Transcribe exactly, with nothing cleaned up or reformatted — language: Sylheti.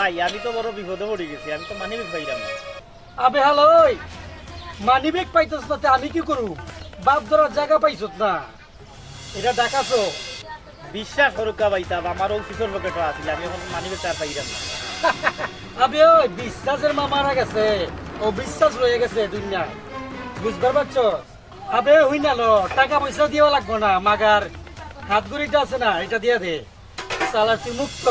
ভাই, আমি তো বড় বিপদে পড়ি গেছি, আমি তো মানিব্যাগ পাইলাম না। আবে হালা ওই, মানিব্যাগ পাইছস না তে আমি কি করুম? বাপ ধরার জাগা পাইছস না, ইটা ডাকাছো। বিশ্বাস করুক্কা ভাইসাব, আমার অউ পিছর পকেটো আছিল, আমি অখন মানিব্যাগ আর পাইলাম না। আবে ওই, বিশ্বাসের মা মারা গেছে, অউ বিশ্বাস রইয়া গেছে দুনিয়াত, বুঝবার পারছস? আবে হুইন আলো, টেকা পয়সা দেওয়া লাগবো না, মাগার হাত ঘড়িটা আছে না, ইটা দিয়া দে। শালা তুই মুক্ত।